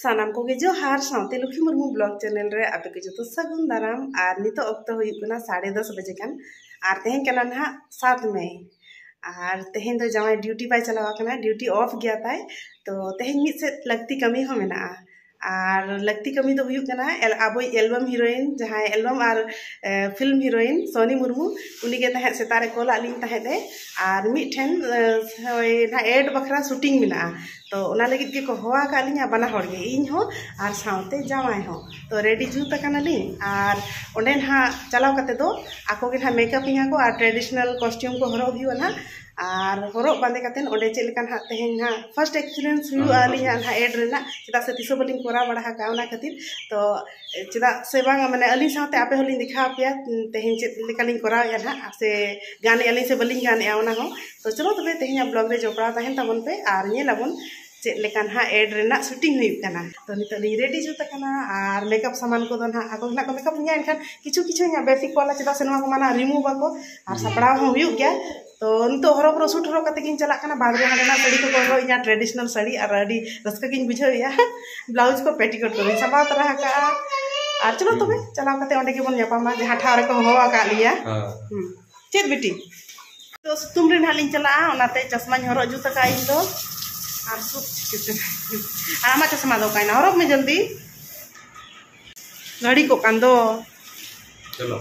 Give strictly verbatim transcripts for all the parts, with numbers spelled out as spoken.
ᱥᱟᱱᱟᱢ ᱠᱚᱜᱮ ᱡᱚᱦᱟᱨ, ᱥᱟᱶᱛᱮ ᱞᱩᱠᱷᱤ ᱢᱩᱨᱢᱩ ᱵᱞᱚᱜ ᱪᱮᱱᱮᱞ ᱨᱮ ᱟᱯᱮ ᱠᱚ ᱡᱚᱛᱚ ᱥᱟᱹᱜᱩᱱ ᱫᱟᱨᱟᱢ᱾ ᱟᱨ ᱱᱤᱛᱚᱜ ᱚᱠᱛᱚ ᱦᱩᱭᱩᱜ ᱠᱟᱱᱟ ᱥᱟᱲᱮ ᱫᱚᱥ ᱵᱟᱡᱮ ᱜᱟᱱ, ᱟᱨ ᱛᱮᱦᱮᱧ ᱠᱟᱱᱟ ᱱᱟᱦᱟᱜ ᱥᱟᱛ ᱢᱮ᱾ ᱟᱨ ᱛᱮᱦᱮᱧ ᱫᱚ ᱡᱟᱶᱟᱭ ᱰᱤᱭᱩᱴᱤ ᱵᱟᱭ ᱪᱟᱞᱟᱣ ᱟᱠᱟᱱᱟ, ᱰᱤᱭᱩᱴᱤ ᱚᱯᱷ ᱜᱮᱭᱟ ᱛᱟᱭ᱾ ᱛᱚ ᱛᱮᱦᱮᱧ ᱢᱤᱫ ᱥᱮᱫ ᱞᱟᱹᱠᱛᱤ ᱠᱟᱹᱢᱤ ᱦᱚᱸ ᱢᱮᱱᱟᱜᱼᱟ᱾ ᱟᱨ ᱞᱟᱹᱠᱛᱤ ᱠᱟᱹᱢᱤ ᱫᱚ ᱦᱩᱭᱩᱜ ᱠᱟᱱᱟ, ᱮᱞ- ᱟᱵᱚᱭᱤᱡ ᱮᱞᱵᱟᱢ ᱦᱤᱨᱳᱭᱤᱱ, ᱡᱟᱦᱟᱸᱭ ᱮᱞᱵᱟᱢ ᱟᱨ ᱯᱷᱤᱞᱢ ᱦᱤᱨᱳᱭᱤᱱ ᱥᱚᱱᱤ ᱢᱩᱨᱢᱩ, ᱩᱱᱤᱜᱮ ᱛᱟᱦᱮᱸᱫ ᱥᱮᱛᱟᱜ ᱨᱮ ᱠᱚᱞᱟᱜ ᱞᱤᱧ ᱛᱟᱦᱮᱸᱫ ᱮ᱾ ᱟᱨ ᱢᱤᱫᱴᱷᱮᱱ ᱳᱭ ᱱᱟᱦᱟᱜ ᱮᱰ ᱵᱟᱠᱷᱨᱟ ᱥᱩᱴᱤᱝ ᱢᱮᱱᱟᱜᱼᱟ᱾ ᱛᱚ ᱚᱱᱟ ᱞᱟᱹᱜᱤᱫ ᱜᱮᱠᱚ ᱦᱚᱦᱚ ᱟᱠᱟᱫ ᱞᱤᱧᱟ ᱵᱟᱱᱟ ᱦᱚᱲ ᱜᱮ, ᱤᱧ ᱦᱚᱸ ᱟᱨ ᱥᱟᱶᱛᱮ ᱡᱟᱶᱟᱭ ᱦᱚᱸ᱾ ᱛᱚ ᱨᱮᱰᱤ ᱡᱩᱛ ᱟᱠᱟᱱᱟᱞᱤᱧ, ᱟᱨ ᱚᱸᱰᱮ ᱱᱟᱦᱟᱜ ᱪᱟᱞᱟᱣ ᱠᱟᱛᱮ ᱫᱚ ᱟᱠᱚ ᱜᱮ ᱱᱟᱦᱟᱜ ᱢᱮᱠᱟᱯ ᱤᱧᱟ ᱠᱚ ᱟᱨ ᱴᱨᱮᱰᱤᱥᱚᱱᱟᱞ ᱠᱚᱥᱴᱤᱭᱩᱢ ᱠᱚ ᱦᱚᱨᱚᱜ ᱦᱩᱭᱩᱜᱼᱟ ᱱᱟᱦᱟᱜ᱾ ᱟᱨ ᱦᱚᱨᱚᱜ ᱵᱟᱸᱫᱮ ᱠᱟᱛᱮ ᱚᱸᱰᱮ ᱪᱮᱫ ᱞᱮᱠᱟ ᱱᱟᱦᱟᱜ ᱛᱮᱦᱮᱧ ᱱᱟᱦᱟᱜ ᱯᱷᱟᱥᱴ ᱮᱠᱥᱯᱤᱨᱤᱭᱮᱱᱥ ᱦᱩᱭᱩᱜᱼᱟ ᱟᱹᱞᱤᱧᱟᱜ ᱱᱟᱦᱟᱜ ᱮᱰ ᱨᱮᱱᱟᱜ, ᱪᱮᱫᱟᱜ ᱥᱮ ᱛᱤᱥ ᱦᱚᱸ ᱵᱟᱹᱞᱤᱧ ᱠᱚᱨᱟᱣ ᱵᱟᱲᱟ ᱟᱠᱟᱫᱼᱟ ᱚᱱᱟ ᱠᱷᱟᱹᱛᱤᱨ᱾ ᱛᱚ ᱪᱮᱫᱟᱜ ᱥᱮ ᱵᱟᱝ, ᱢᱟᱱᱮ ᱟᱹᱞᱤᱧ ᱥᱟᱶᱛᱮ ᱟᱯᱮ ᱦᱚᱸᱞᱤᱧ ᱫᱮᱠᱷᱟᱣ ᱟᱯᱮᱭᱟ ᱛᱮᱦᱮᱧ ᱪᱮᱫ ᱞᱮᱠᱟᱞᱤᱧ ᱠᱚᱨᱟᱣᱮᱫᱼᱟ ᱱᱟᱦᱟᱜ, ᱥᱮ ᱜᱟᱱᱮᱫᱼᱟ ᱞᱤᱧ ᱥᱮ ᱵᱟᱹᱞᱤᱧ ᱜᱟᱱᱮᱫᱼᱟ ᱚᱱᱟ ᱦᱚᱸ᱾ ᱛᱚ ᱪᱚᱞᱚ ᱛᱚᱵᱮ ᱛᱮᱦᱮᱧᱟᱜ ᱵᱞᱚᱜ ᱨᱮ ᱡᱚᱯᱲᱟᱣ ᱛᱟᱦᱮᱱ ᱛᱟᱵᱚᱱ ᱯᱮ ᱟᱨ ᱧᱮᱞ ᱟᱵᱚᱱ ᱪᱮᱫ ᱞᱮᱠᱟ ᱱᱟᱦᱟᱜ ᱮᱰ ᱨᱮᱱᱟᱜ ᱥᱩᱴᱤᱝ ᱦᱩᱭᱩᱜ ᱠᱟᱱᱟ᱾ ᱛᱚ ᱱᱤᱛᱚᱜ ᱞᱤᱧ ᱨᱮᱰᱤ ᱡᱩᱛ ᱟᱠᱟᱱᱟ ᱟᱨ ᱢᱮᱠᱟᱯ ᱥᱟᱢᱟᱱ ᱠᱚᱫᱚ ᱱᱟᱦᱟᱜ ᱟᱠᱚ ᱜᱮ ᱱᱟᱦᱟᱜ ᱠᱚ ᱢᱮᱠᱟᱯ ᱤᱧᱟ, ᱮᱱᱠᱷᱟᱱ ᱠᱤᱪᱷᱩ ᱠᱤᱪᱷᱩ ᱤᱧᱟᱹᱜ ᱵᱮᱥᱤᱠ ᱠᱚᱣᱟᱞᱟ, ᱪᱮᱫᱟᱜ ᱥᱮ ᱱᱚᱣᱟ ᱠᱚ ᱢᱟ ᱱᱟᱦᱟᱜ ᱨᱤᱢᱩᱵᱷ ᱟᱠᱚ ᱟᱨ ᱥᱟᱯᱲᱟᱣ ᱦᱚᱸ ᱦᱩᱭᱩᱜ ᱜᱮᱭᱟ᱾ ᱛᱚ ᱱᱤᱛᱚᱜ ᱦᱚᱨᱚ ᱵᱚᱨᱚ ᱥᱩᱴ ᱦᱚᱨᱚᱜ ᱠᱟᱛᱮ ᱜᱤᱧ ᱪᱟᱞᱟᱜ ᱠᱟᱱᱟ, ᱵᱟᱫᱽ ᱨᱮ ᱦᱟᱸᱰᱮᱱᱟᱜ ᱥᱟᱹᱲᱤ ᱠᱚᱠᱚ ᱦᱚᱨᱚᱜ ᱤᱧᱟ, ᱴᱨᱮᱰᱤᱥᱚᱱᱟᱞ ᱥᱟᱹᱲᱤ, ᱟᱨ ᱟᱹᱰᱤ ᱨᱟᱹᱥᱠᱟᱹ ᱜᱤᱧ ᱵᱩᱡᱷᱟᱹᱣᱮᱫᱼᱟ᱾ ᱵᱞᱟᱣᱩᱡᱽ ᱠᱚ, ᱯᱮᱴᱤᱠᱳᱴ ᱠᱚ ᱜᱤᱧ ᱥᱟᱯᱲᱟᱣ ᱛᱚᱨᱟ ᱟᱠᱟᱜᱼᱟ᱾ ᱟᱨ ᱪᱚᱞᱚ ᱛᱚᱵᱮ ᱪᱟᱞᱟᱣ ᱠᱟᱛᱮ ᱚᱸᱰᱮ ᱜᱮᱵᱚᱱ ᱧᱟᱯᱟᱢᱟ, ᱡᱟᱦᱟᱸ ᱴᱷᱟᱶ ᱨᱮᱠᱚ ᱦᱚᱦᱚ ᱟᱠᱟᱫ ᱞᱮᱭᱟ᱾ ᱦᱮᱸ᱾ ᱦᱩᱸ᱾ ᱪᱮᱫ ᱵᱤᱴᱤ? ᱛᱚ ᱥᱤᱛᱩᱝ ᱨᱮ ᱱᱟᱦᱟᱜ ᱞᱤᱧ ᱪᱟᱞᱟᱜᱼᱟ, ᱚᱱᱟᱛᱮ ᱪᱚᱥᱢᱟᱧ ᱦᱚᱨᱚᱜ ᱡᱩᱛ ᱟᱠᱟᱫᱼᱟ ᱤᱧ ᱫᱚ᱾ ᱟᱨ ᱥᱩᱫ ᱪᱤᱠᱟᱹᱛᱮ? ᱟᱨ ᱟᱢᱟᱜ ᱪᱚᱥᱢᱟ ᱫᱚ ᱚᱠᱟᱭᱮᱱᱟ? ᱦᱚᱨᱚᱜ ᱢᱮ ᱡᱚᱞᱫᱤ᱾ ᱜᱷᱟᱹᱲᱤ ᱠᱚᱜ ᱠᱟᱱ ᱫᱚ᱾ ᱪᱚᱞᱚ᱾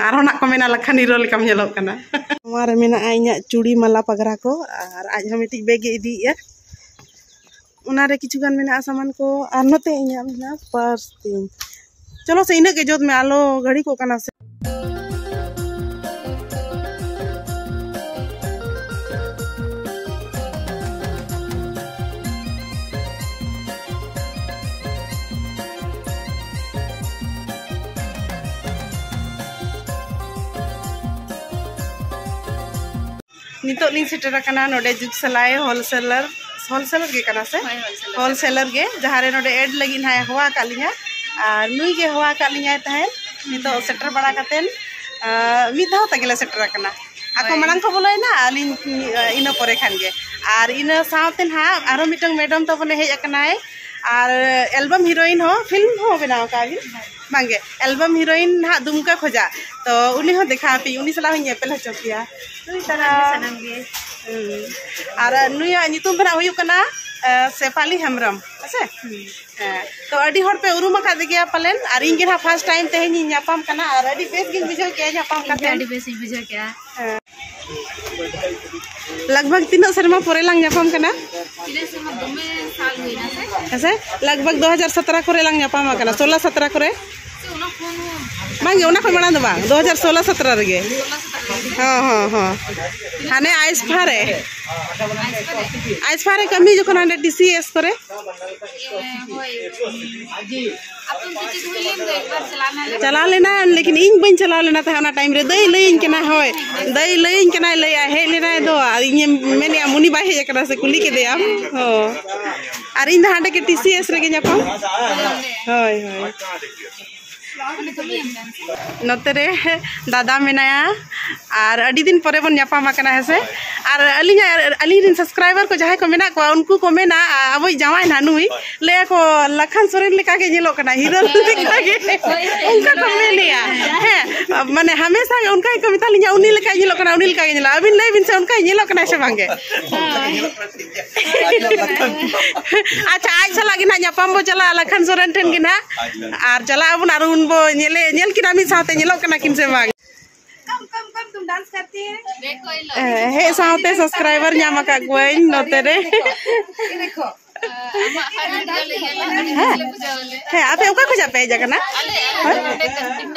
ᱟᱨᱦᱚᱸ ᱱᱟᱜ ᱠᱚ ᱢᱮᱱᱟ ᱞᱟᱠᱷᱟᱱ ᱦᱤᱨᱳ ᱞᱮᱠᱟᱢ ᱧᱮᱞᱚᱜ ᱠᱟᱱᱟ᱾ ᱱᱚᱣᱟ ᱨᱮ ᱢᱮᱱᱟᱜᱼᱟ ᱤᱧᱟᱹᱜ ᱪᱩᱲᱤ, ᱢᱟᱞᱟ, ᱯᱟᱜᱽᱨᱟ ᱠᱚ, ᱟᱨ ᱟᱡ ᱦᱚᱸ ᱢᱤᱫᱴᱤᱡ ᱵᱮᱜᱽ ᱮ ᱤᱫᱤᱭᱮᱫᱼᱟ᱾ ᱚᱱᱟᱨᱮ ᱠᱤᱪᱷᱩ ᱜᱟᱱ ᱢᱮᱱᱟᱜᱼᱟ ᱥᱟᱢᱟᱱ ᱠᱚ, ᱟᱨ ᱱᱚᱛᱮ ᱤᱧᱟᱹᱜ ᱢᱮᱱᱟᱜᱼᱟ ᱯᱟᱨᱥ ᱛᱤᱧ᱾ ᱪᱚᱞᱚ ᱥᱮ, ᱤᱱᱟᱹᱜ ᱜᱮ ᱡᱩᱛ ᱢᱮ, ᱟᱞᱚ ᱜᱷᱟᱹᱲᱤ ᱠᱚᱜ ᱠᱟᱱᱟ ᱥᱮ᱾ ᱱᱤᱛᱚᱜ ᱞᱤᱧ ᱥᱮᱴᱮᱨ ᱟᱠᱟᱱᱟ ᱱᱚᱰᱮ ᱡᱩᱜᱽ ᱥᱟᱞᱟᱭ ᱦᱳᱞᱥᱮᱞᱟᱨ, ᱦᱳᱞᱥᱮᱞᱟᱨ ᱜᱮ ᱠᱟᱱᱟ ᱥᱮ? ᱦᱳᱭ, ᱦᱳᱞᱥᱮᱞᱟᱨ᱾ ᱦᱳᱞᱥᱮᱞᱟᱨ ᱜᱮ, ᱡᱟᱦᱟᱸ ᱨᱮ ᱱᱚᱰᱮ ᱮᱰ ᱞᱟᱹᱜᱤᱫ ᱱᱟᱦᱟᱜ ᱮ ᱦᱚᱦᱚ ᱟᱠᱟᱫ ᱞᱤᱧᱟ, ᱟᱨ ᱱᱩᱭ ᱜᱮ ᱦᱚᱦᱚ ᱟᱠᱟᱫ ᱞᱤᱧᱟᱭ ᱛᱟᱦᱮᱸᱫ᱾ ᱱᱤᱛᱚᱜ ᱥᱮᱴᱮᱨ ᱵᱟᱲᱟ ᱠᱟᱛᱮᱱ, ᱟᱨ ᱢᱤᱫ ᱫᱷᱟᱣ ᱛᱮᱜᱮ ᱞᱮ ᱥᱮᱴᱮᱨ ᱟᱠᱟᱱᱟ᱾ ᱟᱠᱚ ᱦᱳᱭ᱾ ᱢᱟᱲᱟᱝ ᱠᱚ ᱵᱚᱞᱚᱭᱮᱱᱟ, ᱟᱹᱞᱤᱧ, ᱤᱱᱟᱹ ᱯᱚᱨᱮ ᱠᱷᱟᱱ ᱜᱮ᱾ ᱟᱨ ᱤᱱᱟᱹ ᱥᱟᱶᱛᱮ ᱱᱟᱦᱟᱜ ᱟᱨᱦᱚᱸ ᱢᱤᱫᱴᱟᱝ ᱢᱮᱰᱟᱢ ᱛᱟᱵᱚᱱᱮ ᱦᱮᱡ ᱟᱠᱟᱱᱟᱭ, ᱟᱨ ᱮᱞᱵᱟᱢ ᱦᱤᱨᱳᱭᱤᱱ ᱦᱚᱸ, ᱯᱷᱤᱞᱢ ᱦᱚᱸ ᱵᱮᱱᱟᱣ ᱟᱠᱟᱫ ᱵᱤᱱ? ᱵᱟᱝᱜᱮ, ᱮᱞᱵᱟᱢ ᱦᱤᱨᱳᱭᱤᱱ ᱦᱟᱸᱜ ᱫᱩᱢᱠᱟ ᱠᱷᱚᱡᱟᱜ, ᱛᱚ ᱩᱱᱤ ᱦᱚᱸ ᱫᱮᱠᱷᱟᱣ ᱟᱯᱮ, ᱩᱱᱤ ᱥᱟᱞᱟᱜ ᱦᱚᱸᱧ ᱧᱮᱯᱮᱞ ᱦᱚᱪᱚ ᱯᱮᱭᱟ᱾ ᱩᱱᱤ ᱥᱟᱞᱟᱜ ᱥᱟᱱᱟᱢ ᱜᱮ᱾ ᱦᱩᱸ᱾ ᱟᱨ ᱱᱩᱭᱟᱜ ᱧᱩᱛᱩᱢ ᱫᱚ ᱱᱟᱜ ᱦᱩᱭᱩᱜ ᱠᱟᱱᱟ, ᱮ, ᱥᱮᱯᱷᱟᱞᱤ ᱦᱮᱢᱵᱨᱚᱢ, ᱦᱮᱸ ᱥᱮ? ᱦᱮᱸ, ᱛᱚ ᱟᱹᱰᱤ ᱦᱚᱲ ᱯᱮ ᱩᱨᱩᱢ ᱟᱠᱟᱫ ᱜᱮᱭᱟ ᱯᱟᱞᱮᱱ, ᱟᱨ ᱤᱧ ᱜᱮ ᱱᱟᱜ ᱯᱷᱟᱥᱴ ᱴᱟᱭᱤᱢ ᱛᱮᱦᱮᱧ ᱤᱧ ᱧᱟᱯᱟᱢ ᱠᱟᱱᱟ, ᱟᱨ ᱟᱹᱰᱤ ᱵᱮᱥ ᱜᱤᱧ ᱵᱩᱡᱷᱟᱹᱣ ᱠᱮᱜᱼᱟ ᱧᱟᱯᱟᱢ ᱤᱧ ᱦᱚᱸ ᱠᱟᱛᱮ᱾ ᱟᱹᱰᱤ ᱵᱮᱥ ᱤᱧ ᱵᱩᱡᱷᱟᱹᱣ ᱠᱮᱜᱼᱟ᱾ ᱦᱮᱸ᱾ ᱞᱟᱜᱽ ᱵᱷᱟᱜᱽ ᱛᱤᱱᱟᱹᱜ ᱥᱮᱨᱢᱟ ᱯᱚᱨᱮ ᱞᱟᱝ ᱧᱟᱯᱟᱢ ᱠᱟᱱᱟ? ᱛᱤᱱᱟᱹᱜ ᱥᱮᱨᱢᱟ, ᱫᱚᱢᱮ ᱥᱟᱞ ᱦᱩᱭᱱᱟ ᱥᱮ? ᱦᱮᱸ ᱥᱮ? ᱞᱟᱜᱽ ᱵᱷᱟᱜᱽ ᱫᱩ ᱦᱟᱡᱟᱨ ᱥᱚᱛᱨᱚ ᱠᱚᱨᱮ ᱞᱟᱝ ᱧᱟᱯᱟᱢ ᱟᱠᱟᱱᱟ, ᱥᱳᱞᱟ ᱥᱚᱛᱨᱚ ᱠᱚᱨᱮ᱾ ᱥᱮ ᱚᱱᱟ ᱠᱷᱚᱱ ᱦᱚᱸ? ᱵᱟᱝᱜᱮ, ᱚᱱᱟ ᱠᱷᱚᱱ ᱢᱟᱲᱟᱝ ᱫᱚ ᱵᱟᱝ, ᱫᱩ ᱦᱟᱡᱟᱨ ᱥᱳᱞᱟ ᱥᱚᱛᱨᱚ ᱨᱮᱜᱮ᱾ ᱦᱚᱸ, ᱦᱚᱸ, ᱦᱚᱸ᱾ ᱦᱟᱱᱮ ᱟᱭᱥᱯᱷᱟ ᱨᱮ᱾ ᱟᱭᱥᱯᱷᱟ ᱨᱮ? ᱟᱭᱥᱯᱷᱟ ᱨᱮ ᱠᱟᱹᱢᱤ ᱡᱚᱠᱷᱚᱱ ᱦᱟᱸᱰᱮ ᱴᱤ ᱥᱤ ᱮᱥ ᱠᱚᱨᱮ᱾ ᱦᱳᱭ᱾ ᱟᱯᱮ ᱚᱱᱛᱮ ᱪᱮᱫ ᱦᱩᱭ ᱞᱮᱱ ᱫᱚ ᱮᱠᱵᱟᱨ ᱪᱟᱞᱟᱣ ᱞᱮᱱᱟ? ᱪᱟᱞᱟᱣ ᱞᱮᱱᱟ, ᱞᱮᱠᱤᱱ ᱤᱧ ᱵᱟᱹᱧ ᱪᱟᱞᱟᱣ ᱞᱮᱱᱟ ᱛᱟᱦᱮᱸ ᱚᱱᱟ ᱴᱟᱭᱤᱢ ᱨᱮ᱾ ᱫᱟᱹᱭ ᱞᱟᱹᱭᱟᱹᱧ ᱠᱟᱱᱟ, ᱦᱳᱭ, ᱫᱟᱹᱭ ᱞᱟᱹᱭᱟᱹᱧ ᱠᱟᱱᱟᱭ, ᱞᱟᱹᱭᱟ ᱦᱮᱡ ᱞᱮᱱᱟᱭ ᱫᱚ, ᱟᱨ ᱤᱧᱮᱢ ᱢᱮᱱᱮᱜᱼᱟ ᱢᱩᱱᱤ ᱵᱟᱭ ᱦᱮᱡ ᱟᱠᱟᱱᱟ ᱥᱮ, ᱠᱩᱞᱤ ᱠᱮᱫᱮᱭᱟᱢ? ᱦᱳᱭ᱾ ᱟᱨ ᱤᱧ ᱫᱚ ᱦᱟᱸᱰᱮ ᱜᱮ ᱴᱤ ᱥᱤ ᱮᱥ ᱨᱮᱜᱮ ᱧᱟᱯᱟᱢ᱾ ᱦᱳᱭ, ᱦᱳᱭ᱾ ᱱᱚᱛᱮ ᱨᱮ ᱫᱟᱫᱟ ᱢᱮᱱᱟᱭᱟ, ᱟᱨ ᱟᱹᱰᱤ ᱫᱤᱱ ᱯᱚᱨᱮ ᱵᱚᱱ ᱧᱟᱯᱟᱢ ᱟᱠᱟᱱᱟ, ᱦᱮᱸ ᱥᱮ? ᱟᱨ ᱟᱹᱞᱤᱧᱟᱜ, ᱟᱹᱞᱤᱧ ᱨᱮᱱ ᱥᱟᱵᱥᱠᱨᱟᱭᱵᱟᱨ ᱠᱚ ᱡᱟᱦᱟᱸᱭ ᱠᱚ ᱢᱮᱱᱟᱜ ᱠᱚᱣᱟ, ᱩᱱᱠᱩ ᱠᱚ ᱢᱮᱱᱟ, "ᱟ-, ᱟᱵᱚᱭᱤᱡ ᱡᱟᱶᱟᱭ ᱱᱟᱦᱟᱜ ᱱᱩᱭ", ᱞᱟᱹᱭᱟ ᱠᱚ, "ᱞᱟᱠᱷᱟᱱ ᱥᱚᱨᱮᱱ ᱞᱮᱠᱟ ᱜᱮ ᱧᱮᱞᱚᱜ ᱠᱟᱱᱟ, ᱦᱤᱨᱳ ᱞᱮᱠᱟ ᱜᱮ", ᱚᱱᱠᱟ ᱠᱚ ᱢᱮᱱᱮᱜᱼᱟ᱾ ᱦᱮᱸ, ᱢᱟᱱᱮ ᱦᱟᱢᱮᱥᱟ ᱜᱮ ᱚᱱᱠᱟ ᱜᱮᱠᱚ ᱢᱮᱛᱟ ᱞᱤᱧᱟ, "ᱩᱱᱤ ᱞᱮᱠᱟᱭ ᱧᱮᱞᱚᱜ ᱠᱟᱱᱟ, ᱩᱱᱤ ᱞᱮᱠᱟ ᱜᱮ ᱧᱮᱞᱚᱜᱼᱟ᱾" ᱟᱹᱵᱤᱱ ᱞᱟᱹᱭ ᱵᱤᱱ ᱥᱮ, ᱚᱱᱠᱟᱭ ᱧᱮᱞᱚᱜ ᱠᱟᱱᱟ ᱥᱮ ᱵᱟᱝ ᱜᱮ? ᱟᱪᱪᱷᱟ, ᱟᱡ ᱥᱟᱞᱟᱜ ᱜᱮ ᱱᱟᱦᱟᱜ ᱧᱟᱯᱟᱢ ᱵᱚ ᱪᱟᱞᱟᱜᱼᱟ ᱞᱟᱠᱷᱟᱱ ᱥᱚᱨᱮᱱ ᱴᱷᱮᱱ ᱜᱮ ᱱᱟᱦᱟᱜ᱾ ᱟᱨ ᱪᱟᱞᱟᱜ ᱟᱵᱚᱱ ᱟᱨ ᱩᱱ ᱵᱚ ᱧᱮᱞᱮ, ᱧᱮᱞ ᱠᱤᱱᱟ ᱢᱤᱫ ᱥᱟᱶᱛᱮ ᱧᱮᱞᱚᱜ ᱠᱟᱱᱟ ᱠᱤᱱ ᱥᱮ ᱵᱟᱝ᱾ ᱦᱮᱸ, ᱦᱮᱡ ᱥᱟᱶᱛᱮ ᱥᱟᱵᱥᱠᱨᱟᱭᱵᱟᱨ ᱧᱟᱢ ᱟᱠᱟᱫ ᱠᱚᱣᱟᱧ ᱱᱚᱛᱮ ᱨᱮ᱾ ᱦᱮᱸ, ᱦᱮᱸ, ᱟᱯᱮ ᱚᱠᱟ ᱠᱷᱚᱱᱟᱜ ᱯᱮ ᱦᱮᱡ ᱟᱠᱟᱱᱟ? ᱦᱮᱸ?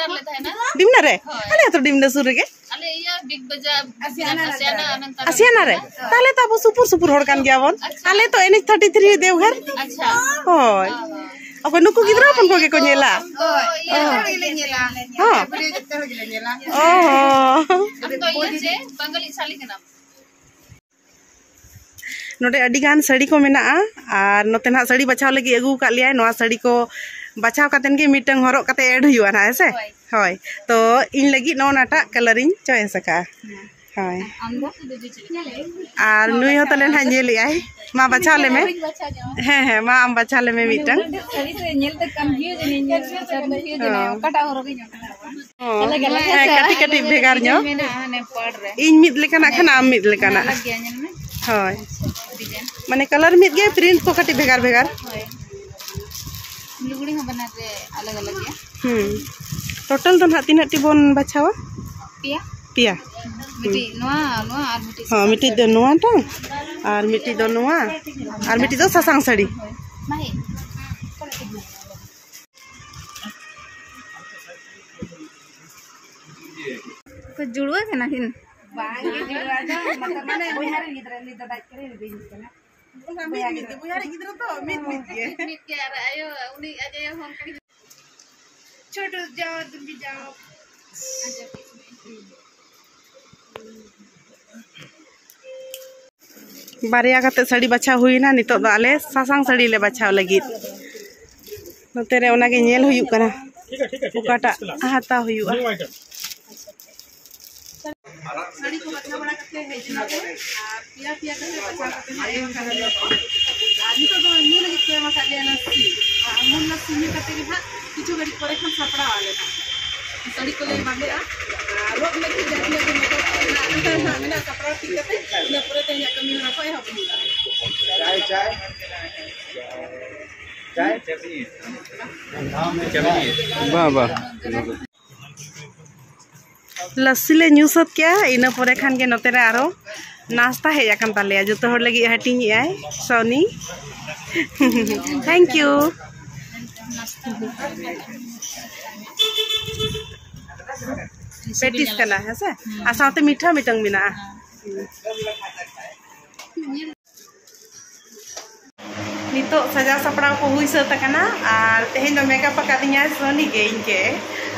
ᱰᱤᱢᱱᱟ ᱨᱮ? ᱟᱞᱮ ᱟᱹᱛᱩ ᱰᱤᱢᱱᱟ ᱥᱩᱨ ᱨᱮᱜᱮ᱾ ᱟᱞᱮ ᱤᱭᱟᱹ ᱵᱤᱜᱽ ᱵᱟᱡᱟᱨ, ᱟᱥᱤᱭᱟᱱᱟ ᱨᱮ᱾ ᱟᱥᱤᱭᱟᱱᱟ ᱨᱮ? ᱛᱟᱦᱞᱮ ᱛᱚ ᱟᱵᱚ ᱥᱩᱯᱩᱨ ᱥᱩᱯᱩᱨ ᱦᱚᱲ ᱠᱟᱱ ᱜᱮᱭᱟ ᱵᱚᱱ᱾ ᱟᱪᱪᱷᱟ᱾ ᱟᱞᱮ ᱛᱚ ᱮᱱ ᱮᱭᱤᱪ ᱛᱷᱟᱨᱴᱤ ᱛᱷᱨᱤ ᱫᱮᱣᱜᱷᱚᱨ᱾ ᱟᱪᱪᱷᱟ᱾ ᱦᱳᱭ᱾ ᱚ, ᱦᱚᱸ᱾ ᱚᱠᱚᱭ ᱱᱩᱠᱩ ᱜᱤᱫᱽᱨᱟᱹ ᱦᱚᱯᱚᱱ ᱠᱚᱜᱮ ᱠᱚ ᱧᱮᱞᱟ? ᱦᱳᱭ, ᱤᱭᱟᱹ ᱦᱚᱸ᱾ ᱦᱚᱲ ᱜᱮᱞᱮ ᱧᱮᱞᱟ᱾ ᱦᱚᱸ᱾ ᱵᱷᱤᱰᱤᱭᱳ ᱡᱚᱛᱚ ᱦᱚᱲ ᱜᱮᱞᱮ ᱧᱮᱞᱟ᱾ ᱚ, ᱦᱚᱸ᱾ ᱟᱢ ᱫᱚ ᱤᱭᱟᱹ ᱪᱮ ᱵᱟᱝᱜᱟᱞᱤ ᱥᱟᱞᱤ ᱠᱟᱱᱟᱢ? ᱱᱚᱰᱮ ᱟᱹᱰᱤ ᱜᱟᱱ ᱥᱟᱹᱲᱤ ᱠᱚ ᱢᱮᱱᱟᱜᱼᱟ, ᱟᱨ ᱱᱚᱛᱮ ᱱᱟᱦᱟᱜ ᱥᱟᱹᱲᱤ ᱵᱟᱪᱷᱟᱣ ᱞᱟᱹᱜᱤᱫ ᱟᱹᱜᱩ ᱟᱠᱟᱫ ᱞᱮᱭᱟᱭ᱾ ᱱᱚᱣᱟ ᱥᱟᱹᱲᱤ ᱠᱚ ᱵᱟᱪᱷᱟᱣ ᱠᱟᱛᱮᱱ ᱜᱮ ᱢᱤᱫᱴᱟᱝ ᱦᱚᱨᱚᱜ ᱠᱟᱛᱮ ᱮᱰ ᱦᱩᱭᱩᱜᱼᱟ ᱱᱟᱦᱟᱜ, ᱦᱮᱸ ᱥᱮ? ᱦᱳᱭ᱾ ᱦᱳᱭ, ᱛᱚ ᱤᱧ ᱞᱟᱹᱜᱤᱫ ᱱᱚᱜᱼᱚ ᱱᱟᱴᱟᱜ ᱠᱟᱞᱟᱨ ᱤᱧ ᱪᱚᱭᱮᱥ ᱟᱠᱟᱫᱼᱟ᱾ ᱦᱮᱸ᱾ ᱦᱳᱭ᱾ ᱟᱨ ᱱᱩᱭ ᱦᱚᱸ ᱛᱟᱞᱮ ᱱᱟᱦᱟᱜ ᱧᱮᱞᱮᱜᱼᱟᱭ᱾ ᱢᱟ ᱵᱟᱪᱷᱟᱣ ᱞᱮᱢᱮ᱾ ᱦᱮᱸ, ᱦᱮᱸ, ᱢᱟ ᱟᱢ ᱵᱟᱪᱷᱟᱣ ᱞᱮᱢᱮ ᱢᱤᱫᱴᱟᱝ᱾ ᱥᱟᱹᱨᱤ ᱛᱮ ᱧᱮᱞ ᱛᱮ confuse ᱮᱱᱟᱹᱧ, confuse ᱮᱱᱟᱹᱧ, ᱦᱚᱸ᱾ ᱚᱠᱟᱴᱟᱜ ᱦᱚᱨᱚᱜ ᱤᱧ, ᱚᱱᱟᱴᱟᱜ ᱦᱚᱨᱚᱜᱟ᱾ ᱦᱚᱸ᱾ ᱟᱞᱟᱜᱽ ᱟᱞᱟᱜᱽ ᱦᱮᱸ, ᱦᱮᱸᱥᱮ? ᱠᱟᱹᱴᱤᱡ ᱠᱟᱹᱴᱤᱡ ᱵᱷᱮᱜᱟᱨ ᱧᱚᱜ᱾ ᱢᱮᱱᱟᱜᱼᱟ ᱦᱟᱱᱮ ᱯᱟᱲ ᱨᱮ᱾ ᱤᱧ ᱢᱤᱫ ᱞᱮᱠᱟᱱᱟᱜ ᱠᱷᱟᱱ ᱟᱢ ᱢᱤᱫ ᱞᱮᱠᱟᱱᱟᱜ᱾ ᱟᱞᱟᱜᱽ ᱜᱮᱭᱟ, ᱧᱮᱞ ᱢᱮ᱾ ᱦᱳᱭ᱾ ᱰᱤᱡᱟᱭᱤᱱ᱾ ᱢᱟᱱᱮ colour ᱢᱤᱫ ᱜᱮ, print ᱠᱚ ᱠᱟᱹᱴᱤᱡ ᱵᱷᱮᱜᱟᱨ ᱵᱷᱮᱜᱟᱨ᱾ ᱦᱳᱭ᱾ ᱞᱩᱜᱽᱲᱤ ᱦᱚᱸ ᱵᱟᱱᱟᱨ ᱨᱮ ᱟᱞᱟᱜᱽ ᱟᱞᱟᱜᱽ ᱜᱮᱭᱟ᱾ ᱦᱩᱸ᱾ Total ᱫᱚ ᱱᱟᱦᱟᱜ ᱛᱤᱱᱟᱹᱜ ᱴᱤ ᱵᱚᱱ ᱵᱟᱪᱷᱟᱣᱟ? ᱯᱮᱭᱟ᱾ ᱯᱮᱭᱟ᱾ ᱢᱤᱫᱴᱤᱡ ᱱᱚᱣᱟ, ᱱᱚᱣᱟ ᱟᱨ ᱢᱤᱫᱴᱤᱡ ᱦᱚᱸ, ᱥᱟᱥᱟᱝ ᱢᱤᱫᱴᱤᱡ ᱫᱚ ᱥᱟᱹᱲᱤ᱾ ᱱᱚᱣᱟᱴᱟᱝ ᱟᱨ ᱢᱤᱫᱴᱤᱡ ᱫᱚ ᱱᱚᱣᱟ ᱟᱨ ᱢᱤᱫᱴᱤᱡ ᱫᱚ ᱥᱟᱥᱟᱝ ᱥᱟᱹᱲᱤ᱾ ᱦᱳᱭ᱾ ᱢᱟᱹᱭ᱾ ᱠᱚ ᱡᱩᱲᱣᱟᱹ ᱠᱟᱱᱟ ᱠᱤᱱ? ᱵᱟᱝ ᱜᱮ ᱡᱩᱲᱣᱟᱹ ᱫᱚ, ᱢᱚᱛᱞᱚᱵ ᱢᱟᱱᱮ ᱵᱚᱭᱦᱟ ᱨᱮᱱ ᱜᱤᱫᱽᱨᱟᱹ, ᱩᱱᱤ ᱫᱚ ᱫᱟᱡ ᱠᱟᱱᱟᱭ, ᱩᱱᱤ ᱫᱚ ᱤᱧ ᱠᱟᱱᱟ᱾ ᱚᱱᱟ ᱢᱤᱫ ᱢᱤᱫ ᱜᱮ, ᱵᱚᱭᱦᱟ ᱨᱮᱱ ᱜᱤᱫᱽᱨᱟᱹ ᱫᱚ ᱢᱤᱫ ᱢᱤᱫ ᱜᱮ᱾ ᱢᱤᱫ ᱜᱮ, ᱟᱨ ᱟᱭᱳ, ᱩᱱᱤ ᱟᱡ ᱟᱭᱳ ᱦᱚᱸ ᱚᱱᱠᱟ ᱜᱮ᱾ ᱪᱷᱳᱴᱩ ᱡᱟᱣ, ᱫᱩᱱᱵᱤ ᱡᱟᱣ᱾ ᱵᱟᱨᱭᱟ ᱠᱟᱛᱮ ᱥᱟᱹᱲᱤ ᱵᱟᱪᱷᱟᱣ ᱦᱩᱭᱱᱟ᱾ ᱱᱤᱛᱚᱜ ᱫᱚ ᱟᱞᱮ ᱥᱟᱥᱟᱝ ᱥᱟᱹᱲᱤ ᱞᱮ ᱵᱟᱪᱷᱟᱣ ᱞᱟᱹᱜᱤᱫ᱾ ᱱᱚᱛᱮ ᱨᱮ ᱚᱱᱟᱜᱮ ᱧᱮᱞ ᱦᱩᱭᱩᱜ ᱠᱟᱱᱟ, ᱚᱠᱟᱴᱟᱜ ᱦᱟᱛᱟᱣ ᱦᱩᱭᱩᱜᱼᱟ᱾ ᱥᱟᱹᱲᱤ ᱠᱚ ᱵᱟᱪᱷᱟᱣ ᱵᱟᱲᱟ ᱠᱟᱛᱮ ᱦᱮᱡ ᱮᱱᱟ ᱞᱮ, ᱟᱨ ᱯᱮᱭᱟ ᱯᱮᱭᱟ ᱠᱟᱛᱮ ᱵᱟᱪᱷᱟᱣ ᱠᱟᱛᱮ ᱦᱟᱸᱜ ᱮᱢ ᱠᱟᱫᱟ ᱞᱮ᱾ ᱟᱨ ᱱᱤᱛᱚᱜ ᱫᱚ ᱧᱩ ᱞᱟᱹᱜᱤᱫ ᱠᱚ ᱮᱢ ᱟᱠᱟᱫ ᱞᱮᱭᱟ ᱞᱟᱹᱥᱥᱤ᱾ ᱟᱨ ᱟᱢᱩᱞ ᱞᱟᱹᱥᱥᱤ ᱧᱩ ᱠᱟᱛᱮ ᱜᱮ ᱦᱟᱸᱜ ᱠᱤᱪᱷᱩ ᱜᱷᱟᱹᱲᱤᱡ ᱯᱚᱨᱮ ᱠᱷᱟᱱ ᱥᱟᱯᱲᱟᱣ ᱟᱞᱮ ᱦᱟᱸᱜ᱾ ᱥᱟᱹᱲᱤ ᱠᱚᱞᱮ ᱵᱟᱸᱫᱮᱜᱼᱟ᱾ ᱟᱨ ᱨᱚᱜ ᱞᱟᱹᱜᱤᱫ ᱡᱟᱦᱟᱸ ᱛᱤᱱᱟᱹᱜ ᱜᱮ ᱢᱮᱠᱟᱯ ᱢᱮᱱᱟᱜᱼᱟ, ᱚᱱᱟ ᱦᱟᱸᱜ ᱢᱮᱱᱟᱜ ᱥᱟᱯᱲᱟᱣ ᱴᱷᱤᱠ ᱠᱟᱛᱮ ᱤᱱᱟᱹ ᱯᱚᱨᱮ ᱛᱮ ᱤᱧᱟᱹᱜ ᱠᱟᱹᱢᱤ ᱦᱚᱨᱟ ᱠᱚ ᱮᱦᱚᱵ ᱦᱩᱭᱩᱜᱼᱟ᱾ ᱵᱟ, ᱵᱟ᱾ ᱞᱟᱹᱥᱥᱤ ᱞᱮ ᱧᱩ ᱥᱟᱹᱛ ᱠᱮᱜᱼᱟ, ᱤᱱᱟᱹ ᱯᱚᱨᱮ ᱠᱷᱟᱱ ᱜᱮ ᱱᱚᱛᱮ ᱨᱮ ᱟᱨᱚ ᱱᱟᱥᱛᱟ ᱦᱮᱡ ᱟᱠᱟᱱ ᱛᱟᱞᱮᱭᱟ, ᱡᱚᱛᱚ ᱦᱚᱲ ᱞᱟᱹᱜᱤᱫ ᱦᱟᱹᱴᱤᱧᱮᱜᱼᱟᱭ ᱥᱚᱱᱤ᱾ Thank you᱾ ᱯᱮᱴᱤᱥ ᱠᱟᱱᱟ, ᱦᱮᱸ ᱥᱮ? ᱟᱨ ᱥᱟᱶᱛᱮ ᱢᱤᱴᱷᱟ ᱢᱤᱫᱴᱟᱝ ᱢᱮᱱᱟᱜᱼᱟ᱾ ᱱᱤᱛᱚᱜ ᱥᱟᱡᱟᱣ ᱥᱟᱯᱲᱟᱣ ᱠᱚ ᱦᱩᱭ ᱥᱟᱹᱛ ᱟᱠᱟᱱᱟ, ᱟᱨ ᱛᱮᱦᱮᱧ ᱫᱚ ᱢᱮᱠᱟᱯ ᱟᱠᱟᱫᱤᱧᱟᱭ ᱥᱚᱱᱤ ᱜᱮ ᱤᱧ ᱜᱮ,